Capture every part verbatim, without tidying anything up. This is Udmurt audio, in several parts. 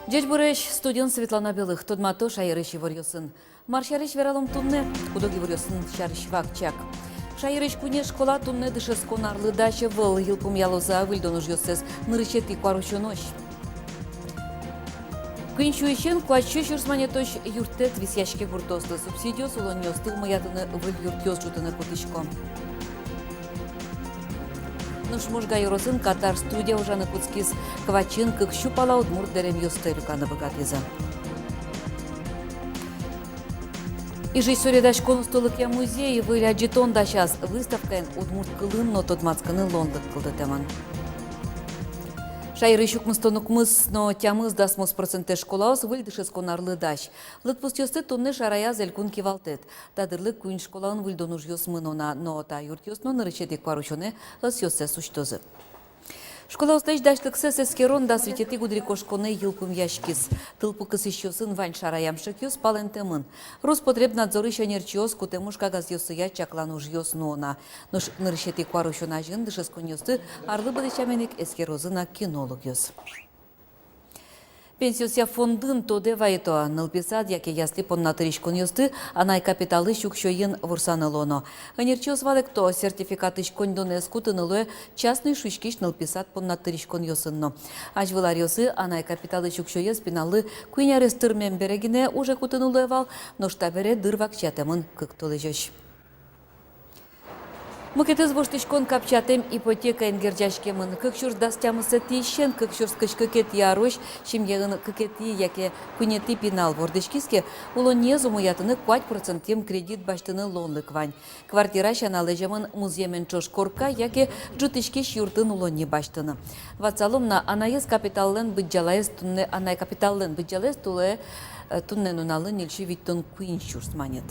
Ӟечбуресь! Студиын Светлана Белых. Тодмато шаерысь иворъёсын. Мар сярысь вералом туннэ? Куд-ог иворъёсын сярысь вакчияк. Шаерысь куинь школа туннэ дышетскон арлы дась ӧвӧл. Йылпумъялозы-а выльдон ужъёссэс нырысетӥ куарусёнозь? Куинь сюысен куать сю сюрс манетозь юрттэт висъяське гуртоослы. Субсидиос улонниосты умоятыны выль юртъёс ӝутыны кутӥсько. Нош Можга ёросын «Катар» студия ужаны кутскиз. Квачын кык сю пала удмурт дэремъёсты люканы быгатӥзы. Ижысь суредаськон устолыкъя музей выль адӟытон дасяз. Выставкаын удмурт кылын но тодматскыны луонлык кылдытэмын. Шаерысь укмыстон укмыс но тямыс дасмос процентэз школаос выль дышетскон арлы дась. Лыдпусъёсты туннэ шараяз элькун кивалтэт. Та дырлы куинь школаын выльдон ужъёс мыно на, но та юртъёс но нырысетӥ куарусёнэ ӧсъёссэс усьтозы. Школаослэсь дасьлыксэс эскерон дас витетӥ гудырикошконэ йылпумъяськиз. Тылпу кысӥсьёсын вань шараям шекъёс палэнтэмын. Роспотребнадзорысь ӧнерчиос кутэм уж кагазъёсъя чаклан ужъёс нуо на. Нош нырысетӥ куарусён азьын дышетсконниосты арлы быдэ сямен ик эскерозы на кинологъёс. Пенсиосъя фондын тодэ вайыто: нылпи сад яке ясли понна тыриськонъёсты анай капиталысь уксёен ворсаны луоно. Ӧнерчиос валэкто: сертификатысь коньдонэз кутыны луэ частной шуиськись нылпи сад понна тыриськонъёсын но. Азьвыл аръёсы анай капиталысь уксёез пиналлы куинь арес тырмем бере гинэ уже кутыны луэ вал, нош табере дыр вакчиятэмын кык толэзёзь. Мукетыз воштӥськон капчатэм ипотекаен герӟаськемын. Кык сюрс дас тямысэтӥысен кык сюрс кызь кыкетӥ арозь семьяын кыкетӥ яке куинетӥ пинал вордӥськиз ке, улонниез умоятыны куать процентъем кредит басьтыны луонлык вань. Квартира сяна лэземын музъемен ӵош корка яке ӝутӥськись юртын улонни басьтыны. Ватсалом на, анаез капиталлэн быдӟалаез туннэ, анай капиталлэн быдӟалаез тулэ, э, туннэ нуналлы ньыль сю витьтон куинь сюрс манет.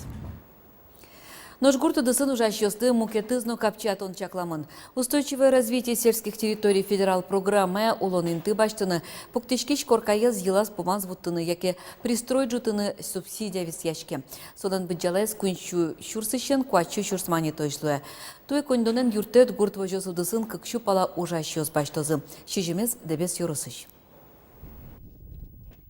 Нош гурт удысын ужасьёсты мукетыз но капчиятон чакламын. «Устойчивое развитие сельских территорий» федерал программая улон инты басьтыны, пуктӥськись коркаез йылаз-пумаз вуттыны яке пристрой ӝутыны субсидия висъяське. Солэн быдӟалаез куинь сю сюрсысен куать сю сюрс манетозь луэ. Туэ коньдонэн юрттэт гурт возёс удысын кык сю пала ужасьёс басьтозы. Сизьымез Дэбес ёросысь.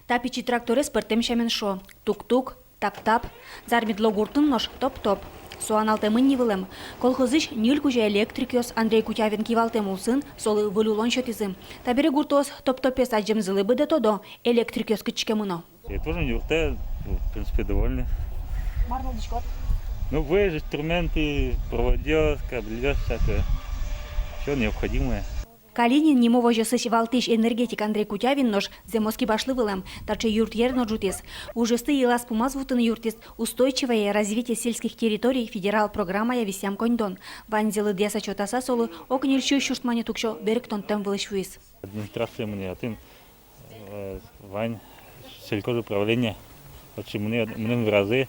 Та пичи тракторез пӧртэм сямен шуо: тук-тук, тап-тап, Зармедло гуртын нош топ-топ. Со аналтэмын ни вылэм. Колхозысь ньыль кузя электрикъёс Андрей Кутявин кивалтэм улсын солы выль улон сётӥзы. Табере гуртоос топ-топез адӟемзылы быдэ тодо, электрикъёс кытчы ке мыно. И тоже юрттэ, в принципе, довольны. Мар нуллӥськод? Ну, весь инструменты, проводъёс, кабельёс, всякое. Всё необходимое. Калинин нимо возёсысь валтӥсь энергетик Андрей Кутявин нош зэмос кибашлы вылэм, таӵе юртъер но ӝутӥз. Ужъёсты йылаз-пумаз вуттыны юрттӥз «Устойчивое развитие сельских территорий» федерал программая висъям коньдон. Ваньзэ лыдъяса-чотаса солы ог ньыль сю сюрс манет уксё берыктонтэм вылысь вуиз. Администрация мынэ отын, э, вань сельхозуправление. Отчы мынэ, мыным веразы,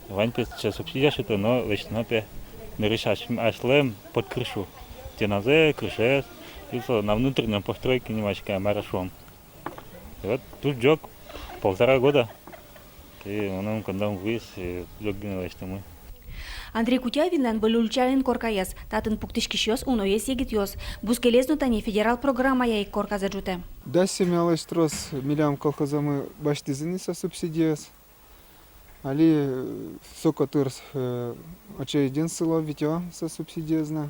вань пе сыӵе субсидия сёто, но лэсьтоно пе нырысь ась-, асьлэм под крышу. Стеназэ, крышаез, и со на внутреннем постройке нимаське, мар шуом. И вот туж ӝог, полтора года. И мыным коньдон вуиз, и ӝог гинэ лэсьтэмын. Андрей Кутявинлэн выль ульчаын коркаез, татын пуктӥськисьёс уноез егитъёс. Бускелез но тани федерал программая ик корказэ ӝутэ. Дас семьялэсь трос милям колхозамы басьтӥзы ни со субсидиез. Али, э, со котыр, э, очередьын сыло, витё со субсидиез на.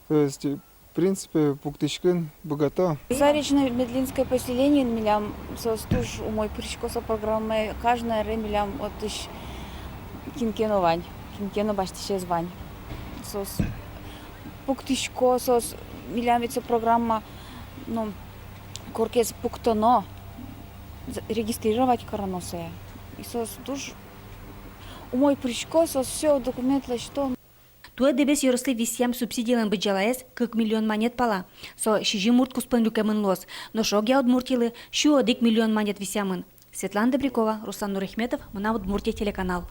То есть, э, в принципе, пуктӥськыны быгато. Заречное Медлинское поселениын милям соос туж умой пырисько со программае. Каждый аре милям отысь кин ке но вань, кин ке но басьтӥсез вань. Соос пуктӥсько, соос, милям ведь со программа, ну, коркаез пуктоно, з-, регистрировать кароно сое. И соос туж умой пырисько, соос всё документ лэсьто. Туэ Дэбес ёрослы висъям субсидилэн быдӟалаез кык миллион манет пала. Со сизьым мурт куспын люкемын луоз. Нош огъя Удмуртилы сю одӥг миллион манет висъямын. Светлана Добрякова, Руслан Нурахметов, «Мынам Удмуртие» телеканал.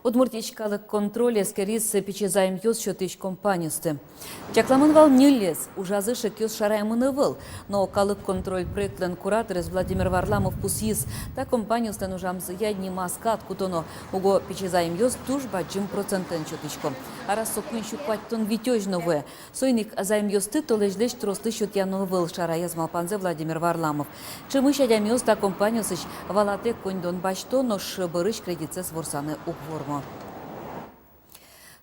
Удмуртиысь калык контроль эскериз пичи займъёс сётӥсь компаниосты. Чакламын вал ньылез, ужазы шекъёс шараямын ӧвӧл, но калык контроль проектлэн кураторез Владимир Варламов пусйиз: та компаниослэн ужамзыя нимаз кат кутоно, уго пичи займъёс туж бадӟым процентэн сётӥсько. Араз со куинь сю куатьтон витёзь но вуэ. Соин ик займъёсты толэзьлэсь трослы сётъяно ӧвӧл, шараяз малпанзэ Владимир Варламов. Ӵемысь адямиос та компаниосысь валатэк коньдон басьто, нош бӧрысь кредитсэс ворсаны уг вормо.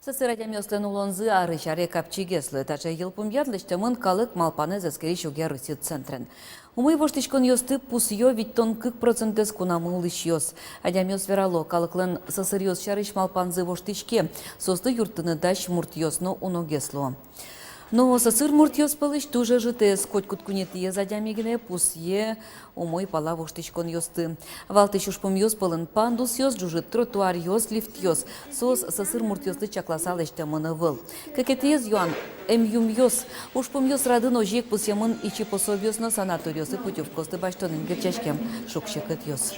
Сӧсыр адямиослэн улонзы арысь аре капчигес луэ. Таӵе йылпумъян лэсьтэмын калык малпанэз эскерись огъя Россиысь центрен. Умой воштӥськонъёсты пусъё витьтон кык процентэз кунамы улӥсьёс. Адямиос верало, калыклэн сӧсыръёс сярысь малпанзы воштӥське, соослы юрттыны дась муртъёс но уногес луо. Но сӧсыр муртъёс пӧлысь туж ӧжытэз: котькуд куинетӥез адями гинэ пусъе умой пала воштӥськонъёсты. Валтӥсь ужпумъёс пӧлын пандусъёс, ӝужыт тротуаръёс, лифтъёс. Соос сӧсыр муртъёслы чакласа лэсьтэмын ӧвӧл. Кыкетӥез юан эмъюмъёс. Ужпумъёс радын озьы ик пусъемын ичи пособиос но санаториосы путёвкаосты басьтонын герӟаськем шуг-секытъёс.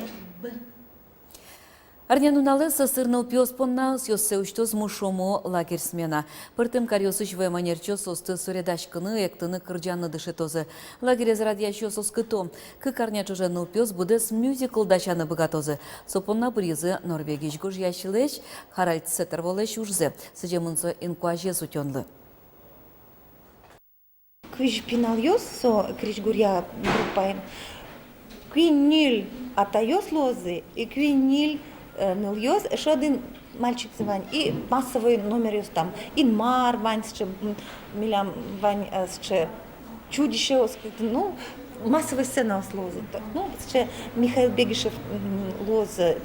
Арнянуналэ сӧсыр нылпиос понна ӧсъёссэ усьтоз «Мушомо» лагерь смена. Пӧртэм каръёсысь вуэм ӧнерчиос соосты суредаськыны, эктыны, кырӟаны дышетозы. Лагерез радъясьёс оскыто: кык арня ӵоже нылпиос быдэс мюзикл дасяны быгатозы. Со понна быръизы Норвегиысь гожъясьлэсь Харальд Сеттерволлэсь ужзэ. Сӥземын со инкуазез утёнлы. Кызь пиналъёс со крезьгуръя группаын. Куинь-ньыль атайёс луозы, и куинь-ньыль, э, нылъёс, эшшо один мальчик вань, и массовой номеръёс там. Инмар вань сыӵе, м, милям вань, э, сыӵе чудище, ну, массовой сценаос луозы. Ну, сыӵе Михаил Бегишев, м, луоз, м,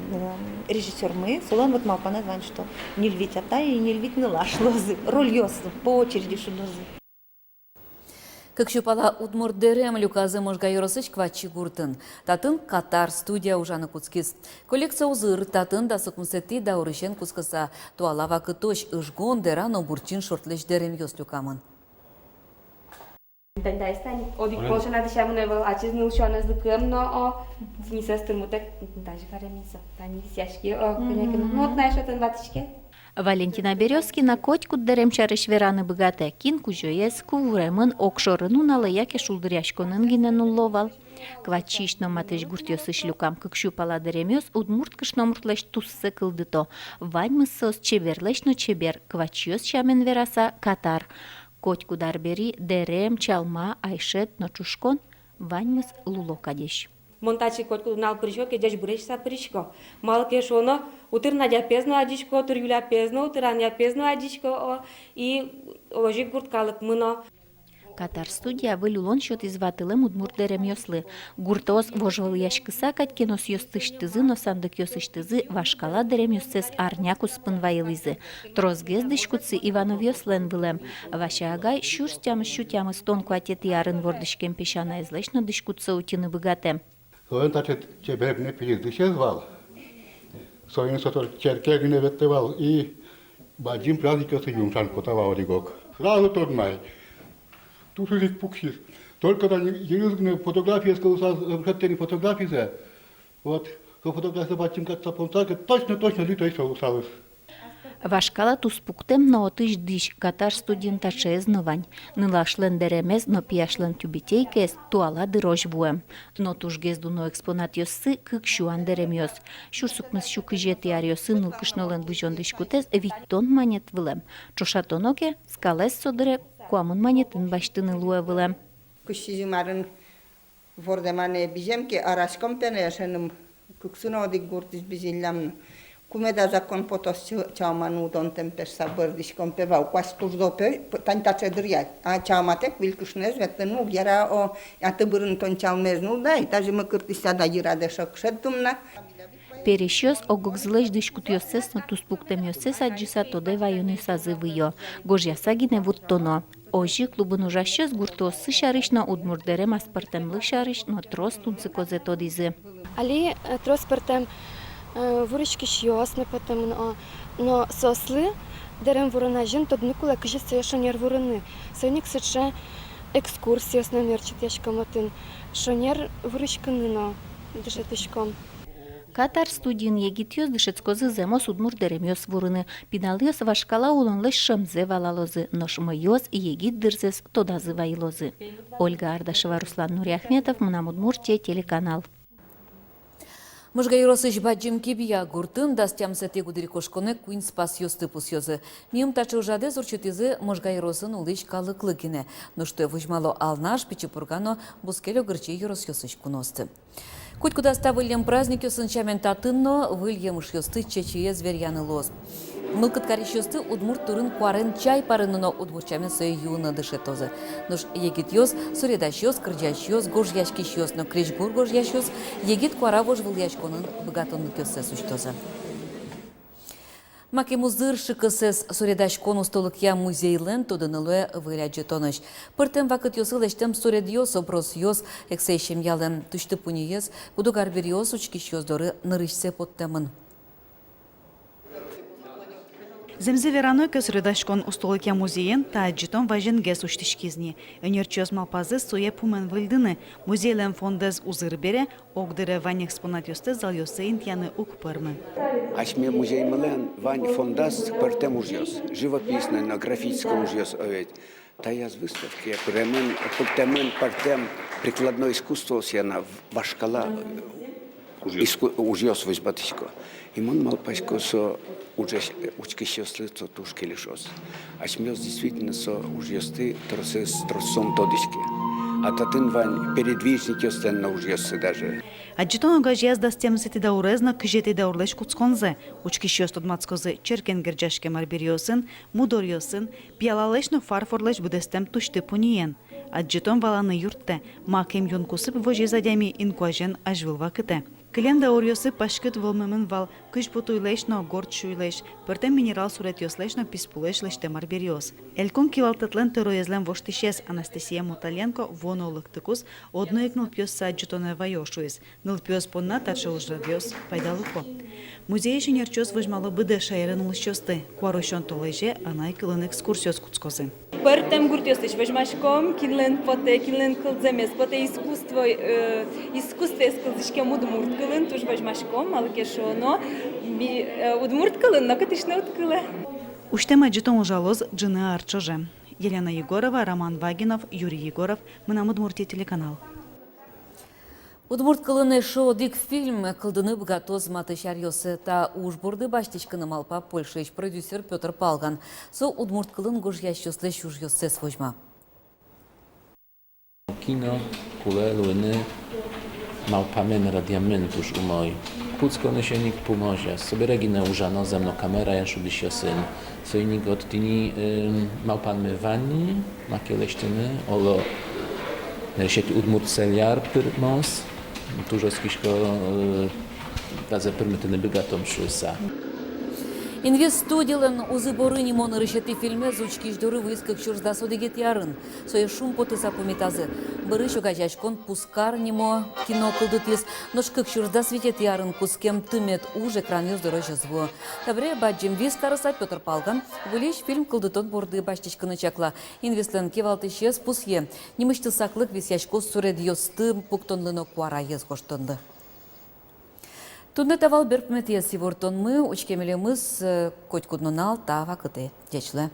режиссёрмы, солэн вот малпанэз вань, что ньыль-вить атай и ньыль-вить нылаш луозы. Рольёс по очереди шудозы. Кык сю пала удмурт дэрем люказы Можга ёросысь Квачи гуртын. Татын «Катар» студия ужаны кутскиз. Коллекция узыр, татын дас укмысэтӥ даурысен кутскыса туала вакытозь ыжгон, дэра но бурчин шортлэсь дэремъёс люкамын. Тань таиз тани одӥг пол сяна дӥсямын ӧвӧл, ачиз ныл сюанэз лыкем но, о, тӥнисэз тырмытэк, тани каремын со, тани висъяське, о, кӧня ке но. Ну, вот на эшшо тон ватӥське. Валентина Берёзкина котькуд дэрем сярысь вераны быгатэ: кин кузёез, ку вуремын, огшоры нуналэ яке шулдыръяськонын гинэ нулло вал. Квачиысь но матысь гуртъёсысь люкам кык сю пала дэремъёс удмурт кышномуртлэсь туссэ кылдыто. Ваньмыз соос чеберлэсь но чебер, квачиос сямен вераса, катар. Котькуд арбери дэрем, чалма, айшет но ӵушкон — ваньмыз луло кадесь. Мон татчы котькуд нунал пырисько ке, ӟечбуресь шуса пырисько. Малы ке шуоно, утыр Надяпез но адӟисько, утыр Юляпез но, утыр Аняпез но адӟисько, о, и озьы ик гурт калыкмы но. «Катар» студия выль улон сётӥз ватылэм удмурт дэремъёслы. Гуртоос вожвылъяськыса кадь кеносъёсысьтызы но сандыкъёсысьтызы вашкала дэремъёссэс арня куспын вайылӥзы. Тросгес дӥськутсы Ивановъёслэн вылэм. Вася агай сюрс тямыс сю тямыстон куатетӥ арын вордӥськем песянаезлэсь но дӥськутсэ утьыны быгатэ. Солэн таӵе чебер гинэ пилиз дӥсез вал. Соин со черке гинэ ветлэ вал и бадӟым праздникъёсы юмшан потэ вал одӥг-ог. Сразу тодмай. Тусыз ик пуксиз. Только тани йырыз гинэ фотографиез кылыса, э, шедьтэ ни фотографизэ. Вот, со фотографизэ бадӟым кадь сапонса ке, точно, точно литоесь со луысал. Вашкала туспуктэм но отысь дӥсь «Катар» студиын таӵеез но вань. Нылашлэн дэремез но пияшлэн тюбетейкаез туала дырозь вуэм. Но тужгес дуно экспонатъёссы — кык сюан дэремъёс. Сюрс укмыс сю кызетӥ аръёсы нылкышнолэн бызён дӥськутэз витьтон манет вылэм. Ӵошатоно ке, скалэз со дыре куамын манетын басьтыны луэ вылэм. Кызь сизьым арын вордэм анае бызем ке, араськом пе но, эшеным кыксы но одӥг гуртысь бызиллям но. Ку меда закон потоз, ча-, чалма нуыдонтэм пе шуса бӧрдӥськом пе вал, куазь туж до пе, п-, тань таӵе дыръя. А чалматэк выль кышноез ветлыны уг яра, о, а тыбырын тон чалмаез нуллы ай, тазьы мыкыртӥськод да йырад эшшо кышет думна. Пересьёс ог-огзылэсь дӥськутъёссэс но туспуктэмъёссэс адӟыса тодэ ваёнъёсазы выё. Гожъяса гинэ вуттоно. Озьы клубын ужасьёс гуртооссы сярысь но, удмурт дэрем аспӧртэмлык сярысь но трос тунсыкозэ тодӥзы. Али, э, трос пӧртэм, э, вуриськисьёс но потэмын, о, но соослы дэрем вурон азьын тодыны кулэ, кызьы сое шонер вурыны. Соин ик сыӵе экскурсиос но ортчытъяськом отын, шонер вуриськыны но дышетӥськом. Катар студиын егитъёс дышетскозы зэмос удмурт дэремъёс вурыны. Пиналъёс вашкала улонлэсь шӧмзэ валалозы, нош мӧйыос егит дырзэс тодазы вайылозы. Ольга Ардашева, Руслан Нуриахметов, «Мынам Удмуртие» телеканал. Можга ёросысь Бадӟым Кибья гуртын дас тямысэтӥ гудырикошконэ куинь спасъёсты пусъёзы. Мимала таӵе ужрадэз ортчытӥзы Можга ёросын улӥсь калыклы гинэ. Нош туэ возьмало Алнаш, Пичи Пурга но бускель Огырчи ёросъёсысь куноосты. Котькудаз та выллем праздникъёсын сямен татын но выль емышъёсты чечыез веръяны луоз. Мылкыд карисьёсты удмурт турын-куарен чай парыны но удмурт сямен сое юыны дышетозы. Нош егитъёс суредасьёс, кырӟасьёс, гожъяськисьёс но крезьгур гожъясьёс егит куара вожвылъяськонын быгатонлыкъёссэс усьтозы. Макем узыр шыкысэз суредаськон устолыкъя музейлэн тодыны луэ выль адӟытонозь. Пӧртэм вакытъёсы лэсьтэм суредъёс, образъёс, эксэй семьялэн тусьты-пуньыез, гудогар биръёс учкисьёс доры нырысьсэ поттэмын. Зэмзэ верано ке, суредаськон устолыкъя музеен та адӟытон вазенгес усьтӥськиз ни. Ӧнерчиос малпазы сое пумен выльдыны. Музейлэн фондэз узыр бере, огдыре вань экспонатъёсты залъёсы интыяны уг пӧрмы. Асьме музеймылэн вань фондаз пӧртэм ужъёс, живописной но графической ужъёс, о ведь. Таяз выставке пыремын, пыртэмын пӧртэм прикладной искусствоосъя но вашкала Ужъёс. иску-, ужъёс возьматӥсько. И мон малпасько, со ужез учкисьёслы со туж кельшоз. Асьмеос действительно со ужъёсты тросэз, трос сом тодӥське. А татын вань передвижникъёслэн но ужъёссы даже. Адӟытон огазеяз дас тямысэтӥ даурез но кызетӥ даурлэсь кутсконзэ. Учкисьёс тодматскозы черкен герӟаськем арбериосын, мудоръёсын, пиялалэсь но фарфорлэсь быдэстэм тусьты-пуньыен. Адӟытон валаны юрттэ: макем юн кусып возиз адями инкуазен азьвыл вакытэ. Кылем дауръёсы паськыт вӧлмемын вал кызьпу туйлэсь но горд сюйлэсь, пӧртэм минерал суретъёслэсь но писпулэсь лэсьтэм арбериос. Элькун кивалтэтлэн тӧроезлэн воштӥсез Анастасия Моталенко вуоно лыктыкуз одно ик нылпиосты адӟытонэ ваё, шуиз. Нылпиос понна таӵе ужрадъёс пайдалыко. Музейысь ӧнерчиос возьмало быдэс шаерын улӥсьёсты. Куарусён толэзе анай кылын экскурсиос кутскозы. Пӧртэм гуртъёсысь возьмаськом, кинлэн потэ, кинлэн кылзэмез потэ, искусство, э, искусствоез кылзӥськем удмурт кылын, туж возьмаськом, малы ке шуоно, ми, э, удмурт кылын нокытысь но уд кылэ. Усьтэм адӟытон ужалоз ӝыны ар ӵоже. Елена Егорова, Роман Вагинов, Юрий Егоров, «Мынам Удмуртие» телеканал. Удмурт кылын эшшо одӥг фильм кылдыны быгатоз матысь аръёсы. Та уж борды басьтӥськыны малпа Польшаысь продюсер Пётр Палган. Со удмурт кылын гожъясьёслэсь ужъёссэс возьма. Кино кулэ луыны малпамен, радъямен туж умой. Кутсконысен ик пумозяз. Собере гинэ ужано зэм но камераен, шудӥсьёсын. Соин ик вот тӥни, эм, малпанме вань ни, маке лэсьтыны, оло, нырысетӥ удмурт сериал пырмоз, туж оскисько, э, тазэ пырмытыны быгатом шуыса. «Инвис» студилэн «Узы боры» нимо нырысетӥ фильмез учкись доры вуиз кык сюрс дас одӥгетӥ арын. Сое шумпотыса пумитазы. Бӧрысь огазеяськон «Пузкар» нимо кино кылдытӥз, нош кык сюрс дас витетӥ арын кутскем тымет уж экранъёс дорозь ӧз вуы. Табере бадӟым вис карыса Пётр Палган выльысь фильм кылдытон борды басьтӥськыны чакла. «Инвислэн» кивалтӥсез пусъе: нимысьтыз саклык висъяськоз суредъёсты пуктонлы но куараез гожтонлы. Туннэ та вал берпуметӥез ивортонмы. Учке милемыз, э, котькуд нунал та вакытэ. Ӟеч луэ.